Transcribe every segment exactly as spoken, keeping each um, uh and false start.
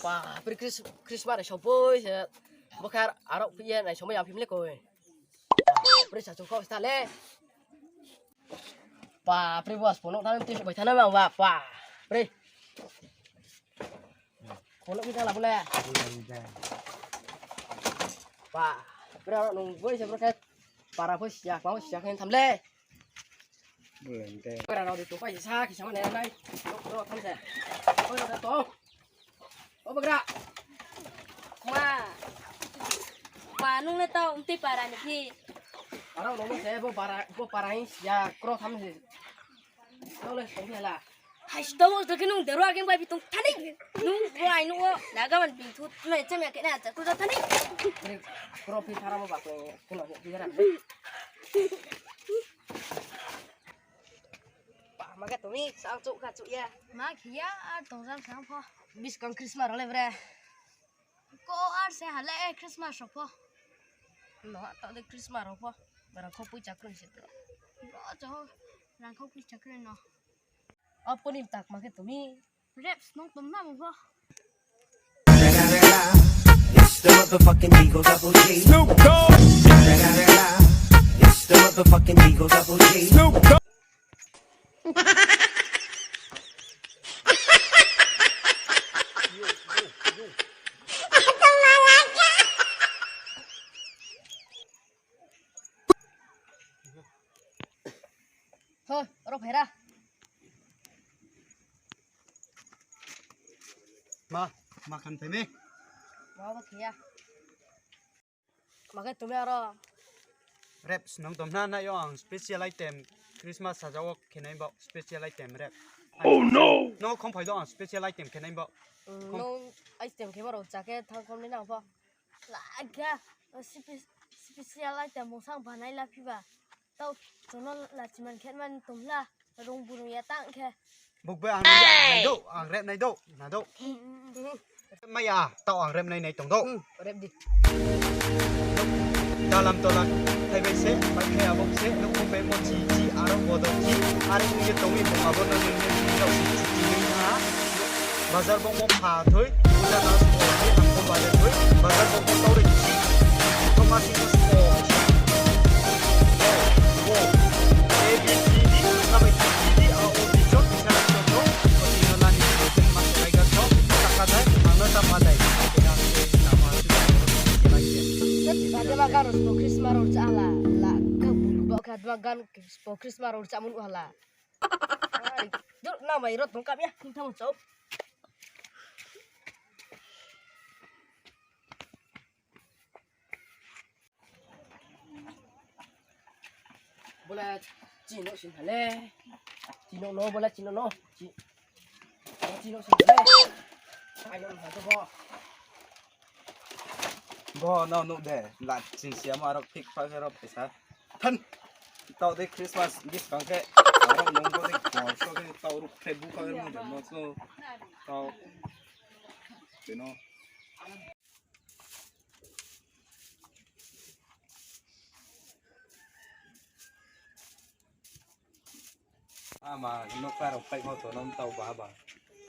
Pa, pre Chris-, Christmas ni sopoi se. Bo khe aro phi ye nai somoi ya phi mle koi. Pre sa chung kho sta le. Pa, pre bo as pono tang ti bai thana ma ba. Pa, pre. Pono mi thang la bo le. Pa, pre aro nung boi se bro khe. Para pho siya, pa pho siya khe tham le. Bro, aro di tu pai sa, kisa ma ne nai. Bro, bro, tham se. Bro, bro, to. O bagra. Ma. Ma, nung le tao mtui para ni phi. Aro nung se bo para, bo para hi ya kro tham se. Tao le song phi la. Hai sto mo to ke nung dero age bai bi tong thani. Nung bo ai nung o laga man bi thu nai chem ya ke na cha kro thani. Kro phi thara mo ba ko ke no phi thara. Pa, ma khe tumi, sang chouh kha chouh ya. Ma khe ya, ar tong jang sang pho. Buskang Christmas rao le bre. Ko ar se ha le, eh, Christmas rao pho. No, tao de Christmas rao pho. Rang khau pui chakri se to. Bro, cho, rang khau pui chakri no. Apo ni tak ma khe tumi. Rap snung tom na mo pho. It's the motherfucking Eagle Double G. Snoop Dogg. It's the motherfucking Eagle Double G. Snoop Dogg. Hoi, oro phaira. Ma, ma khan phai mi. Ma, ma khe ya. Ma khe tumi aro. Rap snung tom na nai yo ang special item Christmas saja wo khe nai bo special item rap. Oh no! No khong phai do ang special item khe nai bo. Mm, khong- no item khe bo rao cha khe thang khom ni nang pho. La kha, spe-, special item mung sang banai la phi ba. Tao, chung no lachiman khe man tong la, rung burung ya tang khe. Buk bai ang nai do, ang rap nai do, na do. Mm, mm, mm. Maya, tao ang rap nai nai tong do. Mm, rap di. Dalam tola, thai bai se, bai khe abok se, nuk mo bai mo chi chi, aro bodol chi, are nung ye tong mi bung abo no nung ye chi chi chi chi nung ha. Bazar bo mo pha thoi, bazar no spo thoi, ang bo bazar thoi, bazar bo mo tau ri chi. Tho ma si no spo. Bo, A B C D, na bai C D, a o di so, isa na so so, o di no lani so, ma so lai ga so, ta ka dai, ang no ta pa dai. Ade ma garo spo Christmas rao cha la, la, ka bu bo kha dma gan spo Christmas rao cha mun hala. Ai, dur na mai rot tong kap ya, thing thang chau. Bo le chini nouh sing ha le. Chini nouh no, bo le chini nouh no. Chi-, chini nouh sing ha le. Ai, nouh ha to bo. Bo no nuh de, la ching siamo aro phik phak aro phaisa. Than. Tao de Christmas gift kang khe. Aro nung bo de bor so de tao ruh khe bu kha mo de mo so. Tao. Tino. Ama, nokla rok phai kho to, nom tau ba ba.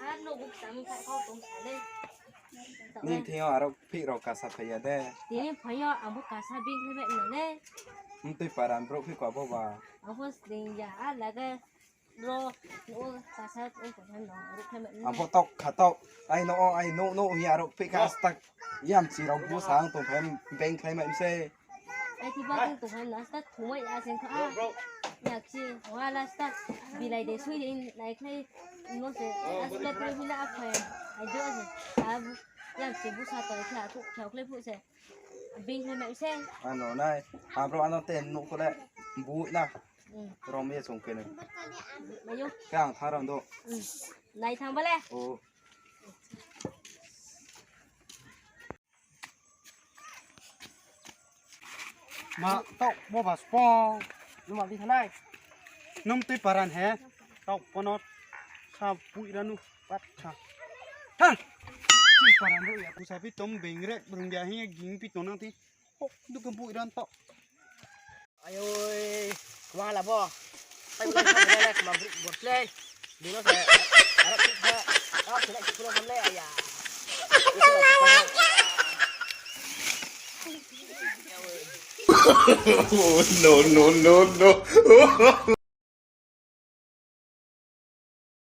Ar no buk sam phai kho tong sa le. Ning thing yo aro phik rok kasa phai ya de. Tini phai yo abo kasa bing phai bai no le. Mtui paran bro phik ko abo ba. Abo sing ya, a laga. Bro, o kasa o ko no aro phai bai no. Abo tok kha tok. Ai no, ai no, no hi aro phik ka stak. Yam chi rok bu sang tong phai beng khai mai se. Ai ti ba tong tong han last ta thumai a seng kha. Bro, bro. Yak si wa last ta bilai de sui de nai khlai mo se. Oh, as bro, ka bro. Bila a phai. Ai jo se. Ab yam si bu sa to kha thu kha khlai phu se. Bing khlai mai se. Ano nai. Abro ano ten no ko le. Bu na. Hmm. Rom ye song ke ne. Mayo. Kang tharang do. Hmm. Nai thang ba le. Oh. Ma, tau, bo ba spong. Numa di thanai. Num tui paran he. Tau, ponot. Sa pui ranu. Pat sa. Ha! Tui paran ro ya. Kusa pi tom beng rek, brung ya hi ging pi tonang ti. Ho, du kem pui ran tau. Ayoi, kma la bo. Pai bo, pai bo, pai bo, kma bor play. Dino sa, arap sik sa, arap sik sa, kulo samle, aya. Oh, no, no, no, no.